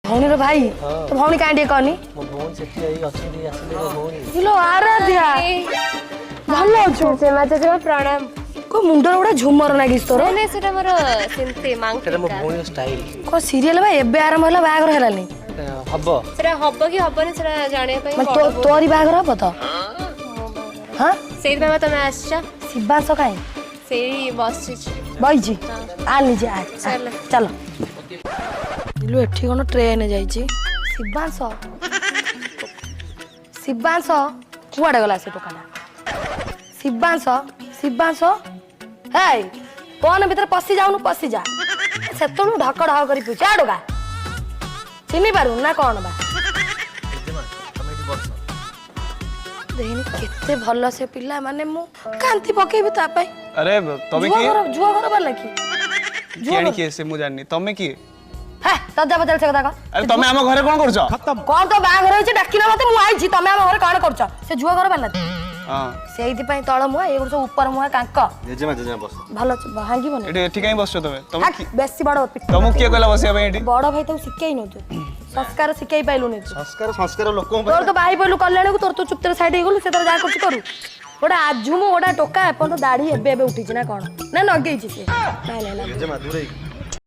ଭଉଣୀର ଭାଇ? ତୋ ଭଉଣୀ କାହିଁ ଟିକେ କହନି। ମୋ ଭଉଣୀ ସେଠି ଏଇ ଅଛନ୍ତି, ଆସିଲେ ମୋ ଭଉଣୀ। ଇଲୋ ଆରାଧ୍ୟା, ଭଲ ଅଛୁ? ଜେଜେମା, ଜେଜେମା, ପ୍ରଣାମ। କୋ ମୁଣ୍ଡରେ ଗୋଟେ ଝୁମର ଲାଗିଛି ତୋର? ନାଇଁ, ସେଟା ମୋର ସେମିତି ସେଟା ମୋ ମାଙ୍କ ଭଉଣୀର ଷ୍ଟାଇଲ। କଣ ସିରିଏଲ ବା ଏବେ ଆରମ୍ଭ ହେଲା, ବାହାଘର ହେଲାନି? ହବ। ସେଟା ହବ କି ହବନି ସେଟା ଜାଣିବା ପାଇଁ। ମାନେ ତୋରି ବାହାଘର ହବ ତ? ହଁ। ସେଇଥିପାଇଁ ବା ତମେ ଆସିଛ। ଶିବାଂଶ କାହିଁ? ସେଇ ବସିଛି। ବଇଛି। ଆ ନିଜେ ଆ ଆ, ଚାଲ। ଚାଲ। ଇଲୋ, ଏଠି କଣ ଟ୍ରେନ ଯାଇଛି? ଶିବାଂଶ, ଶିବାଂଶ, କୁଆଡେ ଗଲା ସେ ଟୋକାଟା? ଶିବାଂଶ, ଶିବାଂଶ, ହେଇ, ପବନ ଭିତରେ ପଶି ଯାଉନୁ, ପଶି ଯା। ସେତେବେଳୁ ଢକ ଢକ କରି ପିଉଛି। ଆ ଟୋକା, ଚିହ୍ନି ପାରୁନୁ ନା କଣ ବା? ଜେଜେମା, ତମେ ଏଠି ବସ। ଦେଖିନି କେତେ ଭଲ ସେ ପିଲା, ମାନେ ମୁଁ କାନ୍ଦି ପକେଇବି ତା ପାଇଁ। ଆରେ ତମେ ଝୁଅ କିଏ? ଘର, ଝୁଅ ଘର ବାଲା କି? କିଆଣି କିଏ ସେ ମୁଁ ଜାଣିନି। ତମେ କିଏ? ହେ, ତଜା ପଚାର ସେ କଥା କହ। ଆରେ ତମେ ଆମ ଘରେ କଣ କରୁଛ? କଣ ତ ବାହାଘର ହେଇଛି, ଡାକିନ ମତେ, ମୁଁ ଆଇଛି। ତମେ ଆମ ଘରେ କଣ କରୁଛ? ସେ ଝୁଅ ଘର ବାଲା? ହଁ। ସେଇଥିପାଇଁ ତଳ ମୁହାଁ, ଏଗୁଡ଼ା ସବୁ ଉପର ମୁହାଁ କାଙ୍କ। ଜେଜେମା, ଜେଜେମା, ବସ। ଭଲ ଅଛି, ଭାଙ୍ଗିବନି। ଏଠି ଏଠି କାଇଁ ବସିଛ ତମେ? ତମେ ହାକ୍, ବେଶୀ ବଡ ତମକୁ କିଏ କହିଲା ବସିବା ପାଇଁ ଏଠି? ବଡ ଭାଇ ତାକୁ ଶିଖେଇ ନୁ ତୁ, ସଂସ୍କାର ଶିଖେଇ ପାଇଲୁନି ତୁ। ସଂସ୍କାର, ସଂସ୍କାର ଲୋକଙ୍କ ତୋର ତ ବାହି ପଇଲୁ କଲ୍ୟାଣକୁ, ତୋର ତୁ ଚୁପଚାପ ସାଇଡ୍ ହେଇଗଲୁ, ସେ ତାର ଯାହା କରୁଛି କରୁ। ଗୋଟେ ଆଝୁମୁ, ଗୋଟେ ଟୋକା, ଏପର୍ଯ୍ୟନ୍ତ ଦାଢି ଏବେ ଏବେ ଉଠିଛି ନା କଣ ନା ଲଗେଇଛି ସେ? ନାଇଁ ନାଇଁ ନାଇଁ। ଜେଜେମା, ଦୂରେଇ।